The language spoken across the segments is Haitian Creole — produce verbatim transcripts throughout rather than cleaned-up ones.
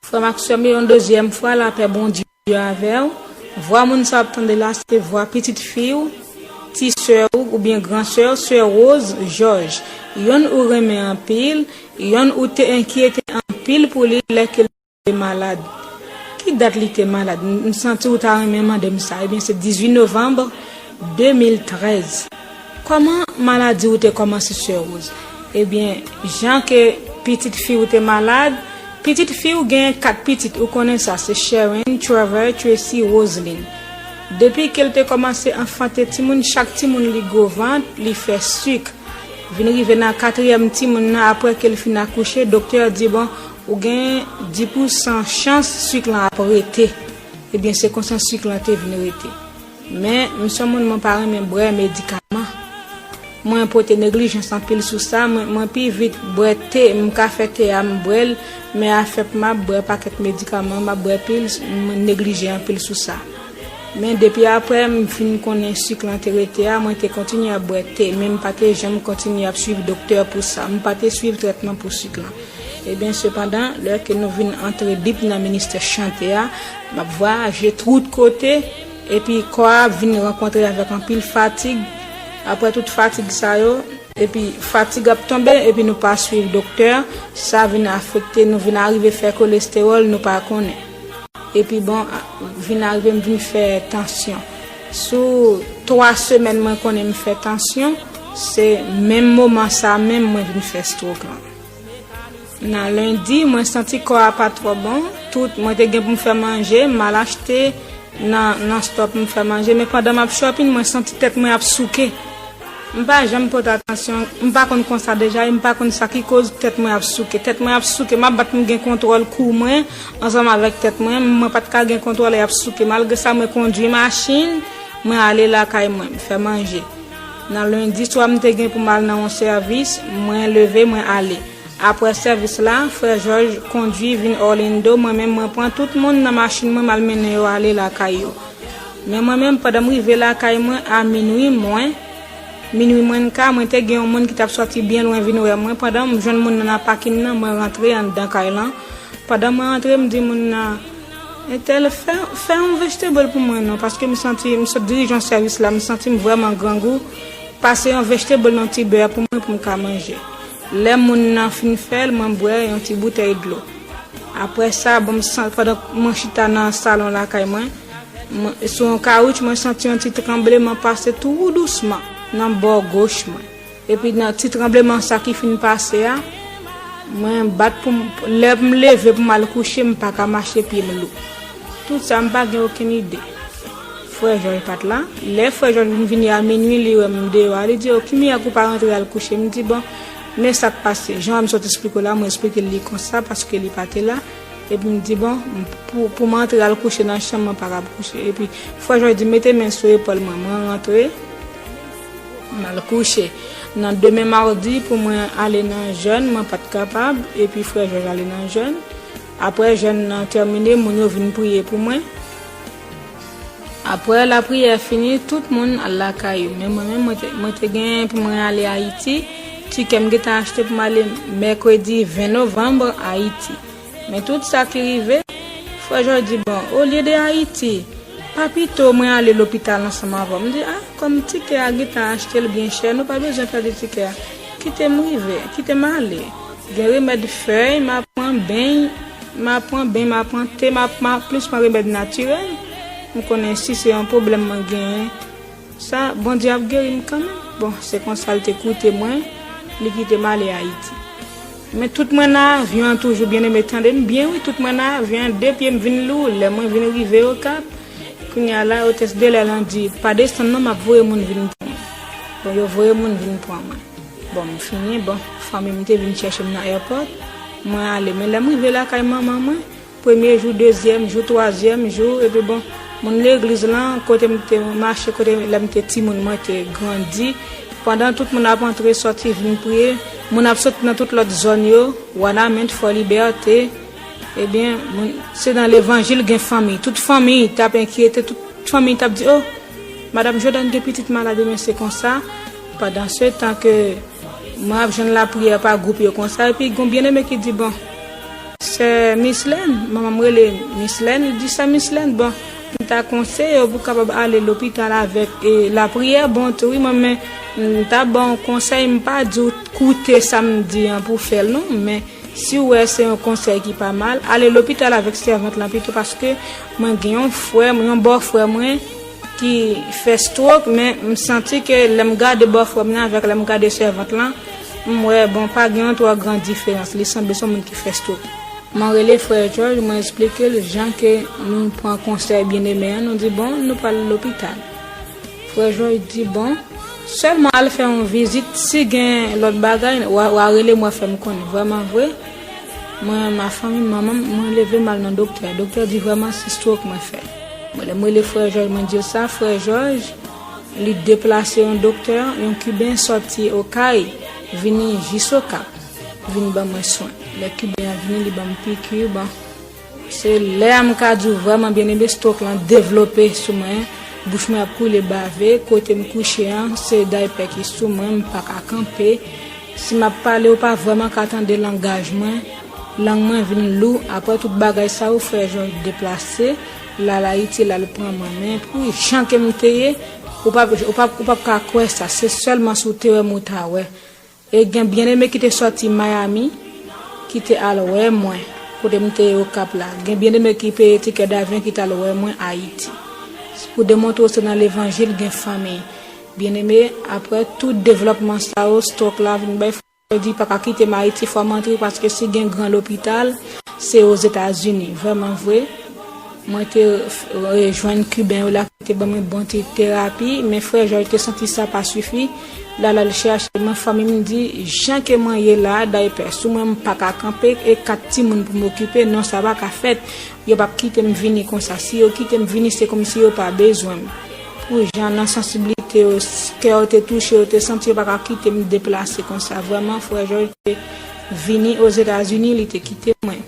Frè m ak sè m yo, yon dezyèm fwa, lapè Bondye avè w. Vwa moun sa w ap tande la, se vwa pitit fi w, ti sè w, oubyen gran sè w, sè Rose Georges. Yonn ou renmen anpil, yonn ou te enkyete anpil pou li lè ke l te malad. Ki dat li te malad? M, m santi ou ta renmen mande m sa. Ebyen, se dizuit novanm de mil trèz. Kòman maladi ou te kòmanse, sè Rose? Ebyen, jan ke pitit fi w te malad, pitit fi w genyen kat pitit, ou konnen sa, se Sharon, Trevor, Tracy, Roseline. Depi ke l te kòmanse anfante timoun, chak timoun li gwo vant, li fè sik. Vin rive nan katriyèm timoun nan, apre ke l fin akouche, doktè a di, bon, ou gen dis pousan chans sik lan ap rete. Ebyen, se konsa sik lan te vin rete. Men, m se yon moun, mwen pa renmen bwè medikaman. Mwen pote neglijans anpil sou sa, mwen, mwen pi vit bwè te, m ka fè te a, m bwè l, men afè pou m ap bwè pakèt medikaman, m ap bwè pil, mwen neglije anpil sou sa. Men depi apre m fin konnen sik lan te rete a, mwen te kontinye ap bwè te, men m pa te janm kontinye ap swiv doktè pou sa. M pa te swiv trètman pou sik lan. Ebyen, sepandan, lè ke nou vin antre dip nan ministè chante a, m ap vwayaje tout kote, epi kò a ap vin rankontre avèk anpil fatig. Apre tout fatig sa yo, epi fatig ap tonbe, epi nou pa swiv doktè, sa vin afekte nou, vin arive fè kolestewòl, nou pa konnen. Epi bon, vin arive m vin fè tansyon. Sou twa semèn mwen konnen m fè tansyon, se menm moman sa menm mwen vin fè stroke lan. Nan lendi, mwen santi kò a pa twò bon. Tout, mwen te gen pou m fè manje, m al achte nan, nan stò pou m fè manje. Men pandan m ap shopping, mwen santi tèt mwen ap souke. M pa janm pote atansyon, m pa konn konsa deja, e m pa konn sa ki koz tèt mwen ap souke. Tèt mwen ap souke, m ap bat pou m gen kontwòl kou mwen, ansanm avèk tèt mwen, mwen pa t ka gen kontwòl e ap souke. Malgre sa, mwen kondwi machin, mwen ale lakay mwen, m fè manje. Nan lendi swa, m te gen pou m al nan yon sèvis, mwen leve, mwen ale. Apre sèvis la, frè Jòj kondwi vin Orlando, mwen menm mwen pran tout moun nan machin mwen, m al mennen yo ale lakay yo. Men mwen menm, pandan m rive lakay mwen a minwi mwen, minwi mwens ka, mwen te gen yon moun ki t ap sòti byen lwen vin wè mwen. Pandan m jwenn moun nan nan pakin nan, mwen rantre anndan kay lan. Pandan mwen rantre, m di moun nan, entèl, fè, fè yon vegetable pou mwen non, paske m santi, m sot dirije yon sèvis la, m santi m vrèman grangou. Pase yon vegetable nan ti bè pou mwen pou m ka manje. Lè moun nan fin fè l, mwen bwè yon ti boutèy dlo. Apre sa, bon, m san-, pandan mwen chita nan salon lakay mwen, mwen, sou yon kawoutch, mwen santi yon ti tranbleman pase tou dousman nan bò goch mwen. Epi nan ti tranbleman sa ki fin pase a, mwen bat pou m, lè m leve pou m al kouche, m pa ka mache, pye m lou. Tout sa, m pa gen okenn ide. Frè Jòj pa t la. Lè frè Jòj vin vini a minwi, li wè m deyò a, li di, "O, ki mirak ou pa rantre al kouche?" M di, "Bon, men sa k pase." Jan m sot esplike w la, mwen esplike l li konsa, paske li pa te la. Epi m di, "Bon, pou, pou m antre al kouche nan chanm, mwen pa kab kouche." Epi frè Jòj di, "Mete men sou epòl mwen." Mwen rantre, m al kouche. Nan demen madi, pou mwen ale nan jèn, mwen pa t kapab. Epi frè Jòj ale nan jèn. Apre jèn nan tèmine, moun yo vin priye pou mwen. Apre lapriyè fini, tout moun al lakay yo. Men mwen menm, mwen te, mwen te gen pou mwen ale Ayiti. Tikè m gentan achte pou m ale mèkredi ven novanm Ayiti. Men tout sa ki rive, frè Jòj di, "Bon, olye de Ayiti, pa pito mwen ale lopital ansanm avè w?" M di, "A, kòm tikè a gentan achte l byen chè, nou pa bezwen pèdi tikè a. Kite m rive, kite m ale. Gen remèd fèy, m a pran beny, m a pran beny, m a pran te, m a, m a plis pran remèd natirèl. M konnen si se yon pwoblèm mwen genyen, sa, Bondye ap geri m kanmenm." Bon, se konsa l te koute mwen, li kite m ale Ayiti. Men tout mwen nan avyon an toujou, byeneme, tande m byen wi, tout mwen nan avyon an, de pye m vin lou, lè mwen vin rive Okap, kounye a la, otès de lè lan di, "Pa desann non, m ap voye moun vin pran mwen." Bon, yo voye moun vin pran mwen. Bon, m fini, bon, fanmi m te vin chèche m nan airport, mwen ale, men lè m rive lakay manman mwen, premye jou, dezyèm jou, twazyèm jou, epi bon, moun legliz lan, kote m te mache, kote lè m te timoun, mwen te grandi. Pandan tout moun ap antre, sòti, vin priye, moun ap soti nan tout lòt zòn yo, Wanament, Fò Libète, ebyen, moun, se nan levanjil gen fanmi. Tout fanmi t ap enkyete, tout fanmi t ap di, "O, madanm Jordan gen pitit malad," men se konsa. Pandan se tan ke mwen ap jwenn lapriyè pa gwoup yo konsa, epi gon byeneme ki di, "Bon, Sè Mislèn, manman m rele Mislèn, li di, "Sè Mislèn, bon, m ta konseye w pou w kapab ale lopital avèk, e, lapriyè." Bon, tou, wi, mwen, men, m ta ba w konsèy, m pa di w koute sa m di an pou w fè l, non, men si w wè se yon konsèy ki pa mal, ale lopital avèk sèvant lan pito, paske mwen gen yon frè m, yon bòfrè mwen ki fè stroke, men m santi ke lè m gade bòfrè m nan avèk lè m gade sèvant lan, m wè, bon, pa gen yon twò gran diferans. Li sanble se yon moun ki fè stroke. Mwen rele frè Jòj, mwen eksplike l jan ke nou pran konsèy byeneme an, nou di, "Bon, nou pral lopital." Frè Jòj di, "Bon, sèlman al fè yon vizit, si gen lòt bagay, w a, w a rele m, w a fè m konnen." Vrèman vre, mwen, ma fanmi, manman m, mwen leve m al nan doktè. Doktè di, "Vrèman, se stroke mwen fè." Mwen, lè m rele frè Jòj, mwen di l sa, frè Jòj, li deplase yon doktè, yon Kiben sòti Okay, vini jis Okap, vin ban mwen swen. Lè Kiben an vini, li ban m piki, bon. Se lè a m ka di w vrèman byeneme, stroke lan devlope sou mwen, bouch mwen ap koule bave, kote m kouche an, se daypè ki sou mwen, m pa ka kanpe. Si m ap pale, ou pa vrèman ka tande langaj mwen, lang mwen vin lou, apre tout bagay sa yo, frè Jòj deplase, l al Ayiti, l al pran mwen. Men pou jan ke m te ye, ou p ap, ou p ap, ou p ap ka kwè sa, se sèlman si w te wè m ou ta wè. E gen byeneme ki te sòti Miami, ki te al wè mwen, kote m te ye Okap la. Gen byeneme ki peye tikè davyon ki t al wè mwen Ayiti. Pou demontre w se nan levanjil gen fanmi. Byeneme, apre tout devlòpman sa yo, stroke la vin bay fòs, yo di pa ka kite m Ayiti, fò m antre, paske si gen gran lopital, se Ozetazini. Vrèman vre, mwen te rejwenn Kiben yo la ki te ban mwen bon ti terapi, men frè Jòj te santi sa pa sifi. L al al chèche mwen, fanmi m di, jan ke mwen ye la, daypè sou mwen, m pa ka kanpe, e kat timoun pou m okipe, non, sa pa ka fèt. Yo p ap kite m vini konsa. Si yo kite m vini, se kòmsi yo pa bezwen m. Pou jan nan sansiblite yo, kè yo te touche, yo te santi yo pa ka kite m deplase konsa. Vrèman, frè Jòj te vini Ozetazini, li te kite mwen.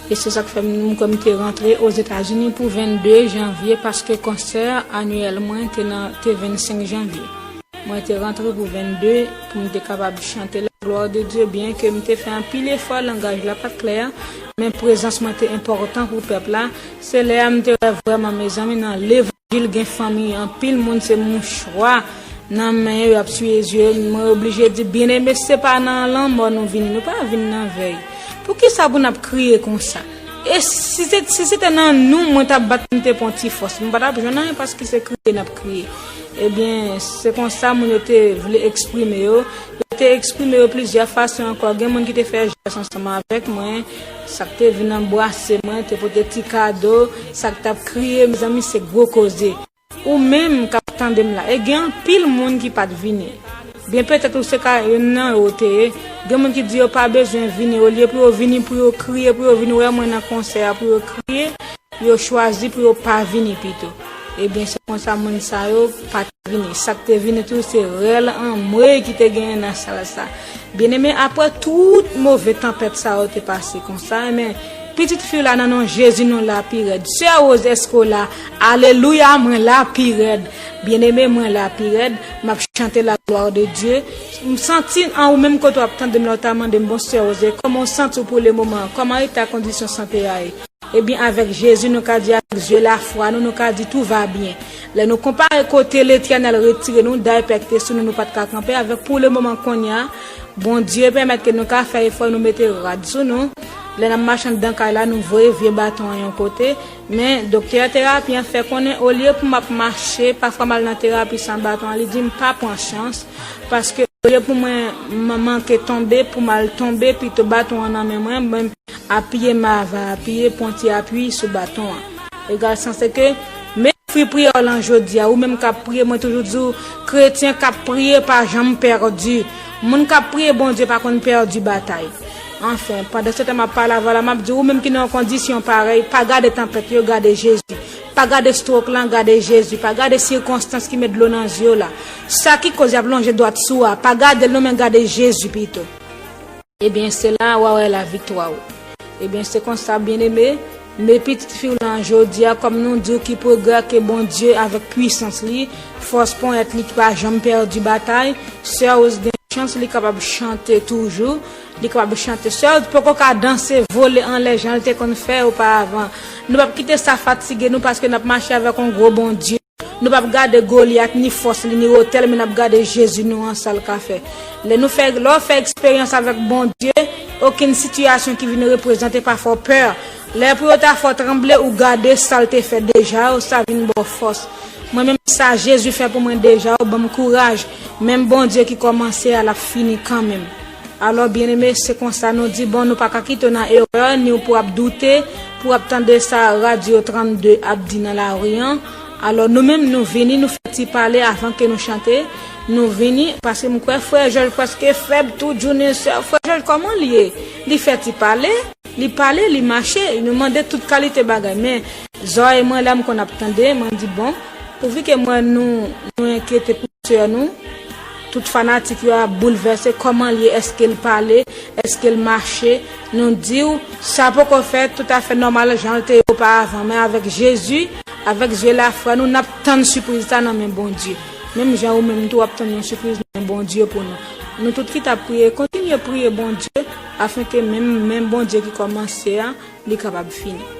E se sa k fè m, m kwè m te rantre Ozetazini pou vennde janvye, paske konsè anyèl mwen te nan, te vennsenk janvye. Mwen te rantre pou vennde, pou m te kapab chante la gloire de Dieu, byen ke m te fè anpil efò, langaj la pa t klè, men prezans mwen te enpòtan pou pèp la. Se lè a m te wè vrèman, mezanmi, nan levanjil gen fanmi, anpil moun se mouchwa nan men yo, y ap siye zye yo. Mwen oblije di, byeneme, se pa nan lanmò nou vini, nou pa vin nan vèy. Poukisa pou n ap kriye konsa? E si se, si se te nan nou, mwen t ap bat, m te pran ti fòs. M pa t ap jwenn anyen paske se kriye n ap kriye. Ebyen, se konsa moun yo te vle eksprime yo. Yo te eksprime yo plizyè fason ankò. Gen moun ki te fè jès ansanm avèk mwen. Sa k te vin anbrase mwen, te pote ti kado. Sa k t ap kriye, mezanmi, se gwo koze. Ou menm k ap tande m la, e gen anpil moun ki pa t vini. Byen petèt ou se ka youn nan yo ou te ye. Gen moun ki di yo pa bezwen vini, olye pou yo vini, pou yo kriye, pou yo vin wè mwen nan konsè a, pou yo kriye, yo chwazi pou yo pa vini pito. Ebyen, se konsa moun sa yo pa t vini. Sa k te vini tou, se rèl anmwey ki te genyen nan sal sa. Byeneme, apre tout move tanpèt sa yo te pase konsa, men pitit fi w la nan non Jezi nou la pi rèd. Sè Rose, èske w la? Alelouya, mwen la pi rèd. Byeneme, mwen la pi rèd. M ap chante la gloire de Dieu. M santi an ou menm kote w ap tande m la, w ta mande m, "Bon, Sè Rose, kòman w santi w pou le moman? Kòman eta kondisyon sante a ye?" Ebyen, avèk Jezi, nou ka di, avèk zye lafwa nou, nou ka di, "Tout va bien." Lè nou konpare kote Letènèl retire nou, daypè ki te sou nou, nou pa t ka kanpe avèk pou le moman kounye a, Bondye pèmèt ke nou ka fè efò, nou mete rad sou nou. Lè n ap mache anndan kay la, nou voye vye baton an yon kote. Men, doktè terapi an fè konnen, olye pou m ap mache, pafwa m al nan terapi san baton an, li di m pa pran chans, paske olye pou mwen man-, manke tonbe, pou m al tonbe, pito baton an nan men mwen, mwen apiye m ava apiye, pran ti apui sou baton an. Egal sa, se ke, men fwi priyè w lan jodi a, ou menm k ap priye, mwen toujou di w, kretyen k ap priye pa janm pèdi. Moun k ap priye Bondye pa konn pèdi batay. Anfen, pandan se tan m ap pale avè w la, m ap di, ou menm ki nan yon kondisyon parèy, pa gade tanpèt yo, gade Jezi. Pa gade stroke lan, gade Jezi. Pa gade sikonstans ki met dlo nan zye w la. Sa ki koz y ap lonje dwat sou a, pa gade l non, men gade Jezi pito. Ebyen, se la a w a wè laviktwa w. Ebyen, se konsa, byeneme, men pitit fi w lan jodi a, kòm nou di w ki pwogrè ke Bondye avèk pwisans li, fòs ponyèt li ki pa janm pèdi batay, Sè Rose gen chans, li kapab chante toujou, li kapab chante. Sè, poko ka danse, vole anlè jan l te konn fè oparavan. Nou p ap kite sa fatige nou paske n ap mache avèk yon gwo Bondye. Nou p ap gade Golyat, ni fòs li, ni wotè l, men n ap gade Jezi nou an, sa l ka fè. Lè nou fè, lè w fè eksperyans avèk Bondye, okenn sitiyasyon ki vin reprezante pa fè w pè. Lè pou yo ta fè w tranble, ou gade sa l te fè deja, ou sa vin ba w fòs. Mwen menm sa Jezi fè pou mwen deja, ou ban m kouraj. Menm Bondye ki kòmanse a, l ap fini kanmenm. Alò, byeneme, se konsa nou di, bon, nou pa ka kite w nan erè, ni w pou ap doute, pou ap tande sa Radyo trannde ap di nan lari an. Alò, nou menm, nou vini, nou fè ti pale avan ke nou chante. Nou vini, paske m kwè frè Jòj prèske fèb tout jounen, sè, frè Jòj, kòman l ye? Li fè ti pale, li pale, li mache, nou mande tout kalite bagay. Men, zòrèy mwen la, m konn ap tande, mwen di, bon, pouvi ke mwen, nou, nou enkyete pou sè nou, tout fanatik yo ap boulvèse, kòman l ye, èske l pale, èske l mache, nou di w, sa poko fèt toutafè nòmal jan l te ye oparavan, men avèk Jezi, avèk zye lafwa nou, n ap tann sipriz sa nan men Bondye. Menm jan ou menm tou w ap tann yon sipriz nan men Bondye pou nou. Nou tout ki t ap priye, kontinye priye Bondye, afenke menm, menm Bondye ki kòmanse a, li kapab fini.